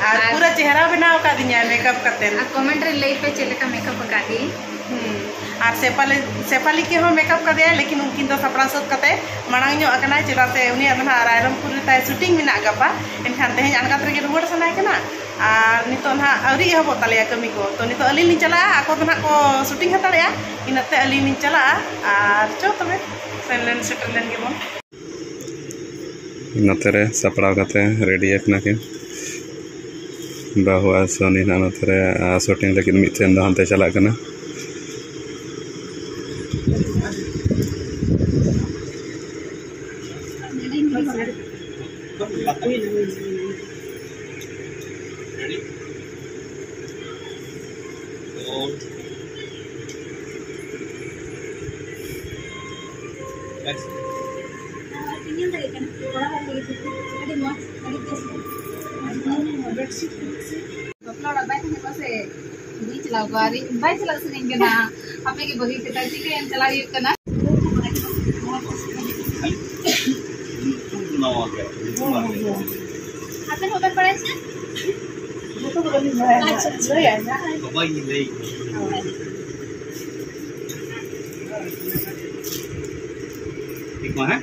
ᱟᱨ ᱟᱨ ᱯᱩᱨᱟᱹ ᱪᱮᱦᱨᱟ ᱵᱮᱱᱟᱣ ᱟᱠᱟᱫᱤᱧᱟᱭ ᱢᱮᱠᱟᱯ ᱠᱟᱛᱮ᱾ ᱟᱨ comment ᱨᱮ ᱞᱟᱹᱭ ᱯᱮ ᱪᱮᱫ ᱞᱮᱠᱟ ᱢᱮᱠᱟᱯ ᱟᱠᱟᱫᱤᱧ᱾ ᱦᱩᱸ, ᱟᱨ ᱥᱮᱯᱷᱟᱞᱤ, ᱥᱮᱯᱷᱟᱞᱤ ᱠᱮ ᱦᱚᱸ ᱢᱮᱠᱟᱯ ᱠᱟᱫᱮᱭᱟ, ᱞᱮᱠᱤᱱ ᱩᱱᱠᱤᱱ ᱫᱚ ᱥᱟᱯᱲᱟᱣ ᱥᱟᱹᱛ ᱠᱟᱛᱮ ᱢᱟᱲᱟᱝ ᱧᱚᱜ ᱟᱠᱟᱱᱟᱭ, ᱪᱮᱫᱟᱜ ᱥᱮ ᱩᱱᱤᱭᱟᱜ ᱫᱚ ᱱᱟᱦᱟᱜ ᱨᱟᱭᱨᱚᱝᱯᱩᱨ ᱨᱮ ᱛᱟᱭ ᱥᱩᱴᱤᱝ ᱢᱮᱱᱟᱜ ᱜᱟᱯᱟ᱾ ᱮᱱᱠᱷᱟᱱ ᱛᱮᱦᱮᱧ ᱟᱬᱜᱟᱛ ᱨᱮᱜᱮ ᱨᱩᱣᱟᱹᱲ ᱥᱟᱱᱟᱭᱮ ᱠᱟᱱᱟ᱾ ᱟᱨ ᱱᱤᱛᱚᱜ ᱱᱟᱦᱟᱜ ᱟᱹᱣᱨᱤ ᱮᱦᱚᱵᱚᱜ ᱛᱟᱞᱮᱭᱟ ᱠᱟᱹᱢᱤ ᱠᱚ, ᱛᱚ ᱱᱤᱛᱚᱜ ᱟᱹᱞᱤᱧ ᱞᱤᱧ ᱪᱟᱞᱟᱜᱼᱟ, ᱟᱠᱚ ᱫᱚ ᱱᱟᱦᱟᱜ ᱠᱚ ᱥᱩᱴᱤᱝ ᱦᱟᱛᱟᱲᱮᱜᱼᱟ, ᱤᱱᱟᱹᱛᱮ ᱟᱹᱞᱤᱧ ᱞᱤᱧ ᱪᱟᱞᱟᱜᱼᱟ᱾ ᱟᱨ ᱪᱚ ᱛᱚᱵᱮ ᱥᱮᱱ ᱞᱮᱱ ᱥᱮᱴᱮᱨ ᱞᱮᱱ ᱜᱮᱵᱚᱱ᱾ ᱱᱚᱛᱮ ᱨᱮ ᱥᱟᱯᱲᱟᱣ ᱠᱟᱛᱮ ᱨᱮᱰᱤ ᱟᱠᱟᱱᱟ ᱠᱤᱱ᱾ ᱵᱟᱹᱦᱩ ᱟᱨ ᱥᱳᱱᱤ ᱱᱟᱜ ᱱᱚᱛᱮ ᱨᱮ, ᱟᱨ ᱥᱩᱴᱤᱝ ᱞᱟᱹᱜᱤᱫ ᱢᱤᱫ ᱴᱷᱮᱱ ᱫᱚ ᱦᱟᱱᱛᱮ ᱪᱟᱞᱟᱜ ᱠᱟᱱᱟ᱾ ᱵᱟᱯᱞᱟ ᱚᱲᱟᱜ ᱵᱟᱭ ᱛᱟᱦᱮᱸ ᱠᱚᱜᱼᱟ ᱥᱮ, ᱵᱟᱹᱧ ᱪᱟᱞᱟᱣ ᱠᱚᱜᱼᱟ᱾ ᱟᱨ ᱤᱧ ᱵᱟᱭ ᱪᱟᱞᱟᱜ ᱥᱟᱱᱟᱧ ᱠᱟᱱᱟ, ᱟᱯᱮ ᱜᱮ ᱵᱟᱹᱜᱤ ᱠᱟᱛᱮ ᱪᱤᱠᱟᱹᱭᱮᱱ ᱪᱟᱞᱟᱣ ᱦᱩᱭᱩᱜ ᱠᱟᱱᱟ᱾ ᱟᱯᱮ ᱦᱚᱸ ᱵᱟᱯᱮ ᱵᱟᱲᱟᱭᱟ ᱥᱮ? ᱡᱚᱛᱚ ᱫᱚ ᱵᱟᱹᱞᱤᱧ ᱵᱟᱲᱟᱭᱟ᱾ ᱟᱪᱪᱷᱟ, ᱟᱪᱪᱷᱟ᱾ ᱞᱟᱹᱭᱟ ᱡᱟᱦᱟᱸᱭ᱾ ᱵᱟᱵᱟᱧ ᱞᱟᱹᱭ᱾ ᱴᱷᱤᱠ ᱢᱟ, ᱦᱮᱸ?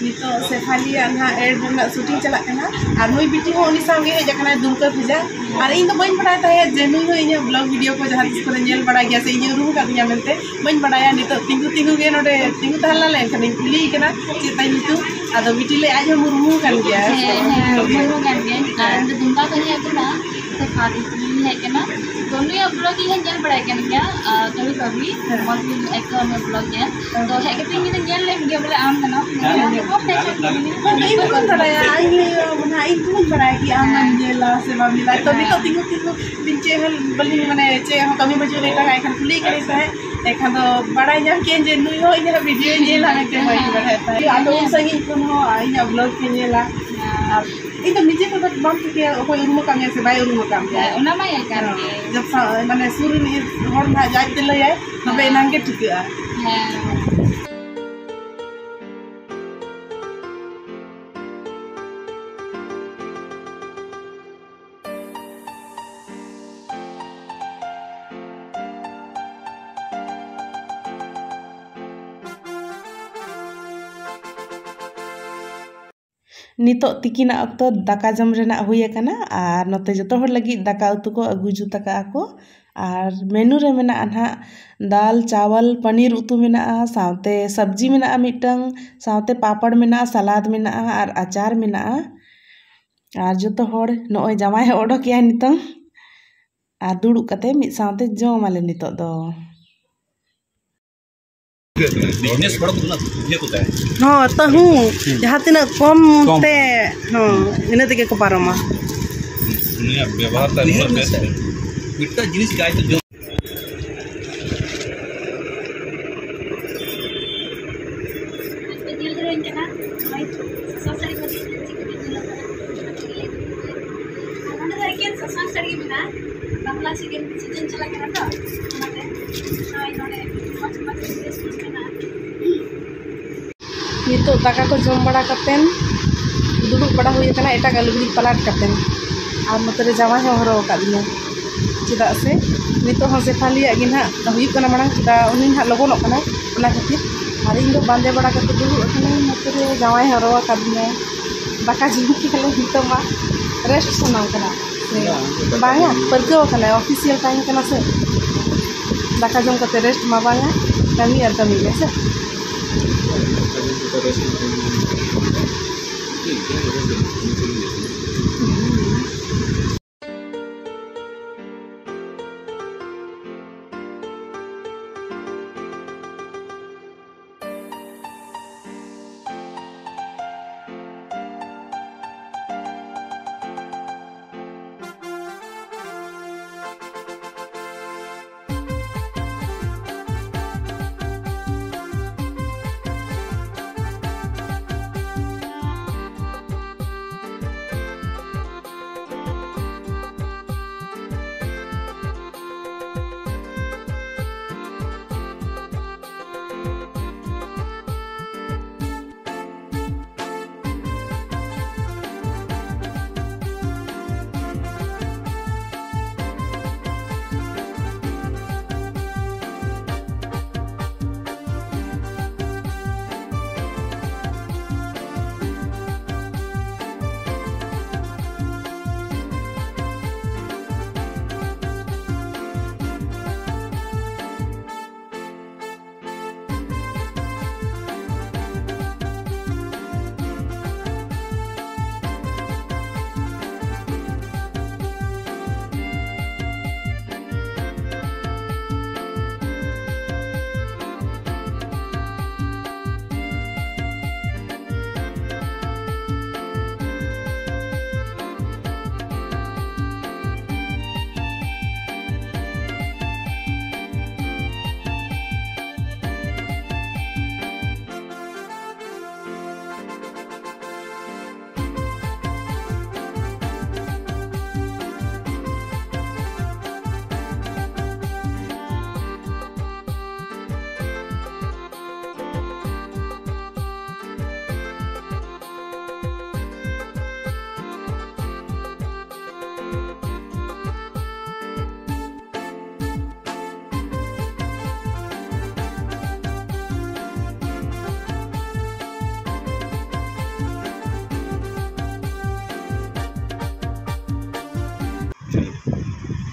ᱱᱤᱛᱚᱜ ᱥᱮᱯᱷᱟᱞᱤᱭᱟᱜ ᱱᱟᱦᱟᱜ ᱮᱰ ᱨᱮᱱᱟᱜ ᱥᱩᱴᱤᱝ ᱪᱟᱞᱟᱜ ᱠᱟᱱᱟ, ᱟᱨ ᱱᱩᱭ ᱵᱤᱴᱤ ᱦᱚᱸ ᱩᱱᱤ ᱥᱟᱶ ᱜᱮ ᱦᱮᱡ ᱟᱠᱟᱱᱟᱭ, ᱫᱩᱨᱜᱟ ᱯᱩᱡᱟ᱾ ᱟᱨ ᱤᱧ ᱫᱚ ᱵᱟᱹᱧ ᱵᱟᱲᱟᱭ ᱛᱟᱦᱮᱸᱫ ᱡᱮ ᱱᱩᱭ ᱦᱚᱸ ᱤᱧᱟᱹᱜ ᱵᱞᱚᱜ ᱵᱷᱤᱰᱤᱭᱳ ᱠᱚ ᱡᱟᱦᱟᱸ ᱛᱤᱥ ᱠᱚᱨᱮ ᱧᱮᱞ ᱵᱟᱲᱟᱭ ᱜᱮᱭᱟ ᱥᱮ ᱤᱧ ᱩᱨᱩᱢ ᱟᱠᱟᱫᱤᱧᱟ ᱢᱮᱱᱛᱮ, ᱵᱟᱹᱧ ᱵᱟᱲᱟᱭᱟ᱾ ᱱᱤᱛᱚᱜ ᱛᱤᱸᱜᱩ ᱛᱤᱸᱜᱩ ᱜᱮ ᱱᱚᱰᱮ ᱛᱤᱸᱜᱩ ᱛᱟᱦᱮᱸ ᱞᱮᱱ ᱠᱷᱟᱱᱤᱧ ᱠᱩᱞᱤᱭᱮ ᱠᱟᱱᱟ ᱪᱮᱫ ᱛᱟᱭ ᱧᱩᱛᱩᱢ, ᱟᱫᱚ ᱵᱤᱴᱤ ᱞᱟᱹᱭ ᱟᱡ ᱦᱚᱸ ᱢᱩᱨᱢᱩ ᱠᱟᱱ ᱜᱮᱭᱟ᱾ ᱦᱮᱸ, ᱦᱮᱸ, ᱢᱩᱨᱢᱩ ᱠᱟᱱ ᱜᱤᱭᱟᱹᱧ᱾ ᱟᱨ ᱤᱧ ᱫᱚ ᱫᱩᱢᱠᱟ ᱠᱷᱚᱱᱤᱧ ᱦᱮᱡ ᱟᱠᱟᱱᱟ, ᱥᱮ ᱯᱷᱟᱫ ᱤᱧ ᱦᱮᱡ ᱟᱠᱟᱱᱟ᱾ ᱛᱚ ᱱᱩᱭᱟᱜ ᱵᱞᱚᱜ ᱤᱧ ᱦᱚᱸᱧ ᱧᱮᱞ ᱵᱟᱲᱟᱭ ᱠᱟᱱ ᱜᱮᱭᱟ, ᱟᱨ ᱠᱟᱹᱢᱤ ᱠᱟᱹᱢᱤ ᱦᱮᱸ᱾ ᱢᱚᱡᱽ ᱜᱤᱧ ᱟᱹᱭᱠᱟᱹᱣᱟ ᱱᱩᱭᱟᱜ ᱵᱞᱚᱜ ᱧᱮᱞ᱾ ᱛᱚ ᱦᱮᱡ ᱠᱟᱛᱮ ᱤᱧ ᱢᱮᱱᱫᱟ ᱧᱮᱞ ᱞᱮᱢ ᱜᱮ ᱵᱚᱞᱮ ᱟᱢ ᱠᱟᱱᱟᱢ᱾ ᱦᱮᱸ᱾ ᱤᱧ ᱫᱚ ᱵᱟᱹᱧ ᱵᱟᱲᱟᱭᱟ, ᱤᱧ ᱞᱟᱹᱭ ᱟᱢᱟ ᱱᱟᱦᱟᱜ, ᱤᱧ ᱫᱚ ᱵᱟᱹᱧ ᱵᱟᱲᱟᱭᱟ ᱠᱤ ᱟᱢ ᱦᱮᱸ᱾ ᱧᱮᱞᱟ ᱥᱮ ᱵᱟᱢ ᱧᱮᱞᱟ᱾ ᱛᱚ ᱦᱮᱸ᱾ ᱱᱤᱛᱚᱜ ᱛᱤᱸᱜᱩ ᱛᱤᱸᱜᱩ ᱤᱧ ᱪᱮᱫ ᱦᱚᱸ ᱵᱟᱹᱞᱤᱧ, ᱢᱟᱱᱮ, ᱪᱮᱫ ᱦᱚᱸ ᱠᱟᱹᱢᱤ ᱵᱟᱹᱪᱩᱜ ᱞᱮ ᱛᱟᱦᱮᱸ ᱠᱷᱟᱱ ᱠᱩᱞᱤ ᱠᱟᱹᱱᱟᱹᱧ ᱛᱟᱦᱮᱸᱫ, ᱮᱱᱠᱷᱟᱱ ᱫᱚ ᱵᱟᱲᱟᱭ ᱧᱟᱢ ᱠᱮᱫᱟᱹᱧ ᱡᱮ ᱱᱩᱭ ᱦᱚᱸ ᱤᱧᱟᱹᱜ ᱵᱷᱤᱰᱤᱭᱳᱭ ᱧᱮᱞᱟ ᱢᱮᱱᱛᱮ ᱵᱟᱹᱧ ᱵᱟᱲᱟᱭ ᱛᱟᱦᱮᱸᱫ᱾ ᱟᱫᱚ ᱩᱱ ᱥᱟᱺᱜᱤᱧ ᱠᱷᱚᱱ ᱦᱚᱸ ᱤᱧᱟᱹᱜ ᱵᱞᱚᱜ ᱯᱮ ᱧᱮᱞᱟ᱾ ᱟᱨ ᱤᱧ ᱫᱚ ᱱᱤᱡᱮ ᱛᱮᱫᱚ ᱵᱟᱢ ᱴᱷᱤᱠᱟᱹᱭᱟ ᱚᱠᱚᱭ ᱩᱨᱩᱢ ᱟᱠᱟᱫ ᱢᱮᱭᱟ ᱥᱮ ᱵᱟᱭ ᱩᱨᱩᱢ ᱟᱠᱟᱫ ᱢᱮᱭᱟ᱾ ᱦᱮᱸ, ᱚᱱᱟ ᱢᱟ ᱤᱭᱟᱹ ᱠᱟᱱ ᱜᱮ᱾ ᱦᱮᱸ, ᱡᱚᱛᱚ, ᱢᱟᱱᱮ, ᱥᱩᱨ ᱨᱤᱱᱤᱡ ᱦᱚᱲ ᱱᱟᱦᱟᱜ ᱡᱟᱡᱽ ᱛᱮ ᱞᱟᱹᱭᱟᱭ, ᱛᱚᱵᱮ ᱦᱮᱸ᱾ ᱮᱱᱟᱝ ᱜᱮ ᱴᱷᱤᱠᱟᱹᱜᱼᱟ᱾ ᱦᱮᱸ᱾ ᱱᱤᱛᱚᱜ ᱛᱤᱠᱤᱱᱟᱜ ᱚᱠᱛᱚ ᱫᱟᱠᱟ ᱡᱚᱢ ᱨᱮᱱᱟᱜ ᱦᱩᱭ ᱟᱠᱟᱱᱟ ᱟᱨ ᱱᱚᱛᱮ ᱡᱚᱛᱚ ᱦᱚᱲ ᱞᱟᱹᱜᱤᱫ ᱫᱟᱠᱟ ᱩᱛᱩ ᱠᱚ ᱟᱹᱜᱩ ᱡᱩᱛ ᱟᱠᱟᱫᱼᱟ ᱠᱚ᱾ ᱟᱨ ᱢᱮᱱᱩ ᱨᱮ ᱢᱮᱱᱟᱜᱼᱟ ᱱᱟᱦᱟᱜ ᱫᱟᱞ, ᱪᱟᱣᱟᱞ, ᱯᱟᱱᱤᱨ ᱩᱛᱩ ᱢᱮᱱᱟᱜᱼᱟ, ᱥᱟᱶᱛᱮ ᱥᱚᱵᱽᱡᱤ ᱢᱮᱱᱟᱜᱼᱟ ᱢᱤᱫᱴᱟᱝ, ᱥᱟᱶᱛᱮ ᱯᱟᱯᱚᱲ ᱢᱮᱱᱟᱜᱼᱟ, ᱥᱟᱞᱟᱫ ᱢᱮᱱᱟᱜᱼᱟ ᱟᱨ ᱟᱪᱟᱨ ᱢᱮᱱᱟᱜᱼᱟ᱾ ᱟᱨ ᱡᱚᱛᱚ ᱦᱚᱲ ᱱᱚᱜᱼᱚᱭ ᱡᱟᱶᱟᱭ ᱦᱚᱸ ᱚᱰᱚᱠᱮᱜᱼᱟᱭ ᱱᱤᱛᱚᱝ᱾ ᱟᱨ ᱫᱩᱲᱩᱵ ᱠᱟᱛᱮ ᱢᱤᱫ ᱥᱟᱶᱛᱮ ᱡᱚᱢ ᱟᱞᱮ ᱱᱤᱛᱚᱜ ᱫᱚ᱾ ᱵᱤᱡᱽᱱᱮᱥ ᱦᱚᱲ ᱫᱚ ᱩᱱᱟᱹᱜ ᱤᱭᱟᱹ ᱠᱚ ᱛᱟᱦᱮᱸ᱾ ᱦᱚᱸ, ᱛᱟᱹᱦᱩ᱾ ᱦᱩᱸ᱾ ᱡᱟᱦᱟᱸ ᱛᱤᱱᱟᱹᱜ ᱠᱚᱢ ᱠᱚᱢ᱾ ᱛᱮ, ᱦᱚᱸ, ᱤᱱᱟᱹ ᱛᱮᱜᱮ ᱠᱚ ᱯᱟᱨᱚᱢᱟ᱾ ᱩᱱᱤᱭᱟᱜ ᱵᱮᱵᱚᱦᱟᱨ ᱛᱟᱭ ᱩᱱᱟᱹᱜ ᱵᱮᱥ᱾ ᱢᱤᱫᱴᱟᱝ ᱡᱤᱱᱤᱥ ᱜᱮ ᱟᱡ ᱫᱚ ᱡᱚᱢ᱾ ᱧᱮᱞ ᱫᱟᱲᱮᱭᱟᱹᱧ ᱠᱟᱱᱟ, ᱱᱚᱜᱼᱚᱭ ᱥᱟᱥᱟᱝ ᱥᱟᱹᱲᱤ ᱵᱟᱸᱫᱮ ᱠᱟᱛᱮ ᱪᱮᱫ ᱠᱚ ᱧᱮᱞᱚᱜ ᱠᱟᱱᱟ᱾ ᱟᱨ ᱱᱚᱸᱰᱮ ᱫᱚ ᱮᱠᱮᱱ ᱥᱟᱥᱟᱝ ᱥᱟᱹᱲᱤ ᱜᱮ ᱢᱮᱱᱟᱜᱼᱟ᱾ ᱵᱟᱯᱞᱟ ᱥᱤᱡᱤᱱ, ᱥᱤᱡᱤᱱ ᱪᱟᱞᱟᱜ ᱠᱟᱱᱟ ᱛᱚ, ᱚᱱᱟᱛᱮ ᱱᱚᱜᱼᱚᱭ ᱱᱚᱰᱮ ᱢᱚᱡᱽ ᱢᱚᱡᱽ ᱰᱨᱮᱥ ᱠᱚ ᱢᱮᱱᱟᱜᱼᱟ᱾ ᱱᱤᱛᱚᱜ ᱫᱟᱠᱟ ᱠᱚ ᱡᱚᱢ ᱵᱟᱲᱟ ᱠᱟᱛᱮᱱ ᱫᱩᱲᱩᱵ ᱵᱟᱲᱟ ᱦᱩᱭ ᱟᱠᱟᱱᱟ ᱮᱴᱟᱜᱟᱜ ᱞᱩᱜᱽᱲᱤ ᱯᱟᱞᱟᱴ ᱠᱟᱛᱮᱱ᱾ ᱟᱨ ᱱᱚᱛᱮ ᱨᱮ ᱡᱟᱶᱟᱭ ᱦᱚᱸ ᱦᱚᱨᱚᱜ ᱟᱠᱟᱫ ᱞᱤᱧᱟᱹ, ᱪᱮᱫᱟᱜ ᱥᱮ ᱱᱤᱛᱚᱜ ᱦᱚᱸ ᱥᱮᱯᱷᱟᱞᱤᱭᱟᱜ ᱜᱮ ᱱᱟᱦᱟᱜ ᱦᱩᱭᱩᱜ ᱠᱟᱱᱟ ᱢᱟᱲᱟᱝ, ᱪᱮᱫᱟᱜ ᱩᱱᱤ ᱱᱟᱦᱟᱜ ᱞᱚᱜᱚᱱᱚᱜ ᱠᱟᱱᱟᱭ, ᱚᱱᱟ ᱠᱷᱟᱹᱛᱤᱨ᱾ ᱟᱨ ᱤᱧ ᱫᱚ ᱵᱟᱸᱫᱮ ᱵᱟᱲᱟ ᱠᱟᱛᱮ ᱫᱩᱲᱩᱵ ᱟᱠᱟᱱᱟᱹᱧ, ᱱᱚᱛᱮ ᱨᱮ ᱡᱟᱶᱟᱭ ᱦᱚᱨᱚ ᱟᱠᱟᱫᱤᱧᱟᱹ᱾ ᱫᱟᱠᱟ ᱡᱚᱢ ᱠᱮᱫᱟᱞᱮ, ᱱᱤᱛᱚᱜ ᱢᱟ ᱨᱮᱥᱴ ᱥᱟᱱᱟᱢ ᱠᱟᱱᱟ᱾ ᱥᱮ ᱵᱟᱝᱟ, ᱯᱟᱹᱨᱠᱟᱹᱣ ᱟᱠᱟᱱᱟᱭ, ᱚᱯᱷᱤᱥᱤᱭᱟᱞ ᱴᱟᱭᱤᱢ ᱠᱟᱱᱟ ᱥᱮ᱾ ᱫᱟᱠᱟ ᱡᱚᱢ ᱠᱟᱛᱮ ᱨᱮᱥᱴ ᱢᱟ ᱵᱟᱝᱟ, ᱠᱟᱹᱢᱤ ᱟᱨ ᱠᱟᱹᱢᱤ ᱜᱮ ᱥᱮ᱾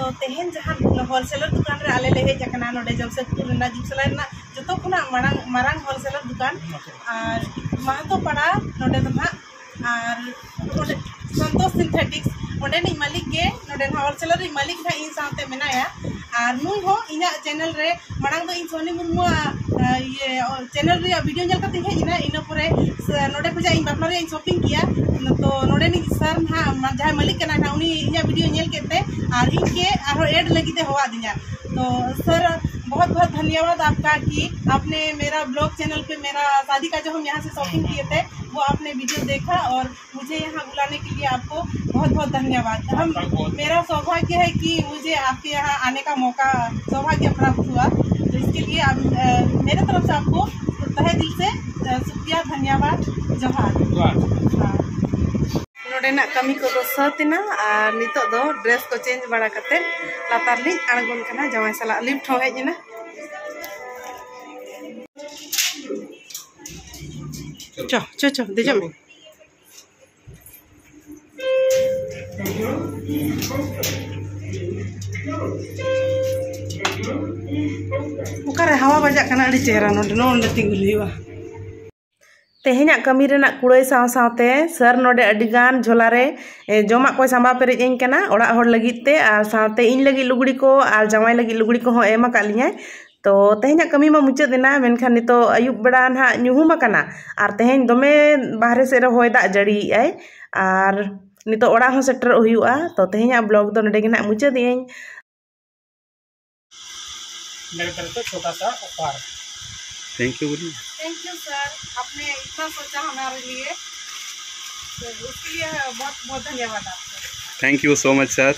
ᱛᱚ ᱛᱮᱦᱮᱧ ᱡᱟᱦᱟᱸ ᱦᱳᱞᱥᱮᱞᱟᱨ ᱫᱚᱠᱟᱱ ᱨᱮ ᱟᱞᱮ ᱞᱮ ᱦᱮᱡ ᱟᱠᱟᱱᱟ, ᱱᱚᱰᱮ ᱡᱟᱢᱥᱮᱫᱽᱯᱩᱨ ᱨᱮᱱᱟᱜ ᱡᱩᱜᱽᱥᱟᱞᱟ ᱨᱮᱱᱟᱜ ᱡᱚᱛᱚ ᱠᱷᱚᱱᱟᱜ ᱢᱟᱲᱟᱝ ᱢᱟᱨᱟᱝ ᱦᱳᱞᱥᱮᱞᱟᱨ ᱫᱚᱠᱟᱱ, ᱟᱨ ᱢᱟᱦᱟᱛᱚ ᱯᱟᱲᱟ ᱱᱚᱰᱮ ᱫᱚ ᱱᱟᱦᱟᱜ, ᱟᱨ ᱚᱸᱰᱮ ᱥᱚᱱᱛᱳᱥ ᱥᱤᱱᱛᱷᱮᱴᱤᱠᱥ, ᱚᱸᱰᱮᱱᱤᱡ ᱢᱟᱹᱞᱤᱠ ᱜᱮ, ᱱᱚᱰᱮ ᱱᱟᱦᱟᱜ ᱦᱳᱞᱥᱮᱞᱟᱨ ᱨᱤᱡ ᱢᱟᱹᱞᱤᱠ ᱱᱟᱦᱟᱜ ᱤᱧ ᱥᱟᱶᱛᱮ ᱢᱮᱱᱟᱭᱟ᱾ ᱟᱨ ᱱᱩᱭ ᱦᱚᱸ ᱤᱧᱟᱹᱜ ᱪᱮᱱᱮᱞ ᱨᱮ ᱢᱟᱲᱟᱝ ᱫᱚ ᱤᱧ ᱥᱳᱱᱤ ᱢᱩᱨᱢᱩᱣᱟᱜ, ᱟ, ᱤᱭᱟᱹ, ᱪᱮᱱᱮᱞ ᱨᱮᱭᱟᱜ ᱵᱷᱤᱰᱤᱭᱳ ᱧᱮᱞ ᱠᱟᱛᱮᱧ ᱦᱮᱡ ᱮᱱᱟ᱾ ᱤᱱᱟᱹ ᱯᱚᱨᱮ ᱥᱮ ᱱᱚᱰᱮ ᱠᱷᱚᱱᱟᱜ ᱤᱧ ᱵᱟᱯᱞᱟ ᱨᱮᱭᱟᱜ ᱤᱧ ᱥᱚᱯᱤᱝ ᱠᱮᱜᱼᱟ᱾ ᱛᱚ ᱱᱚᱰᱮᱱᱤᱡ ᱥᱟᱨ ᱱᱟᱦᱟᱜ, ᱢᱟ-, ᱡᱟᱦᱟᱸᱭ ᱢᱟᱹᱞᱤᱠ ᱠᱟᱱᱟᱭ ᱱᱟᱦᱟᱜ, ᱩᱱᱤ ᱤᱧᱟᱹᱜ ᱵᱷᱤᱰᱤᱭᱳ ᱧᱮᱞ ᱠᱮᱫ ᱛᱮ ᱟᱨ ᱤᱧ ᱜᱮ ᱟᱨᱦᱚᱸ ᱮᱰ ᱞᱟᱹᱜᱤᱫ ᱮ ᱦᱚᱦᱚ ᱟᱹᱫᱤᱧᱟ᱾ तो सर, बहुत बहुत धन्यवाद आपका कि आपने मेरा ब्लॉग चैनल पे मेरा शादी का जो हम यहाँ से शॉपिंग किए थे, वो आपने वीडियो देखा और मुझे यहाँ बुलाने के लिए आपको बहुत बहुत धन्यवाद। हम आपका बहुत मेरा सौभाग्य है कि मुझे आपके यहाँ आने का मौका, सौभाग्य प्राप्त हुआ। तो इसके लिए आप, अ, मेरे तरफ से आपको तहे दिल से, अ, शुक्रिया, धन्यवाद, जोहार। जोहार। हाँ। ᱱᱚᱰᱮᱱᱟᱜ ᱠᱟᱹᱢᱤ ᱠᱚᱫᱚ ᱥᱟᱹᱛ ᱮᱱᱟ ᱟᱨ ᱱᱤᱛᱚᱜ ᱫᱚ ᱰᱨᱮᱥ ᱠᱚ ᱪᱮᱧᱡᱽ ᱵᱟᱲᱟ ᱠᱟᱛᱮ ᱞᱟᱛᱟᱨ ᱞᱤᱧ ᱟᱬᱜᱚᱱ ᱠᱟᱱᱟ᱾ ᱡᱟᱶᱟᱭ ᱥᱟᱞᱟᱜ ᱞᱤᱯᱷᱴ ᱦᱚᱸ ᱦᱮᱡ ᱮᱱᱟ᱾ ᱪᱚ, ᱪᱚ, ᱪᱚ, ᱫᱮᱡᱚᱜ ᱢᱮ᱾ ᱚᱠᱟᱨᱮ ᱦᱟᱣᱟ ᱵᱟᱡᱟᱜ ᱠᱟᱱᱟ, ᱟᱹᱰᱤ ᱪᱮᱦᱨᱟ᱾ ᱱᱚᱰᱮ, ᱱᱚᱰᱮ ᱛᱤᱸᱜᱩᱱ ᱦᱩᱭᱩᱜᱼᱟ᱾ ᱛᱮᱦᱮᱧᱟᱜ ᱠᱟᱹᱢᱤ ᱨᱮᱱᱟᱜ ᱠᱩᱲᱟᱹᱭ ᱥᱟᱶ ᱥᱟᱶᱛᱮ ᱥᱟᱨ ᱱᱚᱰᱮ ᱟᱹᱰᱤᱜᱟᱱ ᱡᱷᱚᱞᱟ ᱨᱮ, ᱮ, ᱡᱚᱢᱟᱜ ᱠᱚᱭ ᱥᱟᱢᱵᱟᱣ ᱯᱮᱨᱮᱡ ᱟᱹᱧ ᱠᱟᱱᱟ ᱚᱲᱟᱜ ᱦᱚᱲ ᱞᱟᱹᱜᱤᱫ ᱛᱮ, ᱟᱨ ᱥᱟᱶᱛᱮ ᱤᱧ ᱞᱟᱹᱜᱤᱫ ᱞᱩᱜᱽᱲᱤ ᱠᱚ ᱟᱨ ᱡᱟᱶᱟᱭ ᱞᱟᱹᱜᱤᱫ ᱞᱩᱜᱽᱲᱤ ᱠᱚᱦᱚᱸ ᱮᱢ ᱟᱠᱟᱫ ᱞᱤᱧᱟᱭ᱾ ᱛᱚ ᱛᱮᱦᱮᱧᱟᱜ ᱠᱟᱹᱢᱤ ᱢᱟ ᱢᱩᱪᱟᱹᱫ ᱮᱱᱟ, ᱢᱮᱱᱠᱷᱟᱱ ᱱᱤᱛᱚᱜ ᱟᱹᱭᱩᱵ ᱵᱮᱲᱟ ᱱᱟᱦᱟᱜ ᱧᱩᱦᱩᱢ ᱟᱠᱟᱱᱟ, ᱟᱨ ᱛᱮᱦᱮᱧ ᱫᱚᱢᱮ ᱵᱟᱦᱨᱮ ᱥᱮᱫ ᱨᱮ ᱦᱚᱭ ᱫᱟᱜ ᱡᱟᱹᱲᱤᱭᱮᱜᱼᱟᱭ, ᱟᱨ ᱱᱤᱛᱚᱜ ᱚᱲᱟᱜ ᱦᱚᱸ ᱥᱮᱴᱮᱨᱚᱜ ᱦᱩᱭᱩᱜᱼᱟ᱾ ᱛᱚ ᱛᱮᱦᱮᱧᱟᱜ ᱵᱞᱚᱜ ᱫᱚ ᱱᱚᱰᱮ ᱜᱮ ᱱᱟᱦᱟᱜ ᱢᱩᱪᱟᱹᱫ ᱮᱜᱼᱟᱹᱧ᱾ मेरे तरफ से छोटा सा उपहार। थैंक यू बोलिए। थैंक यू सर, आपने इतना सोचा हमारे लिए, तो उसके लिए बहुत बहुत धन्यवाद आपको। Thank you so much sir.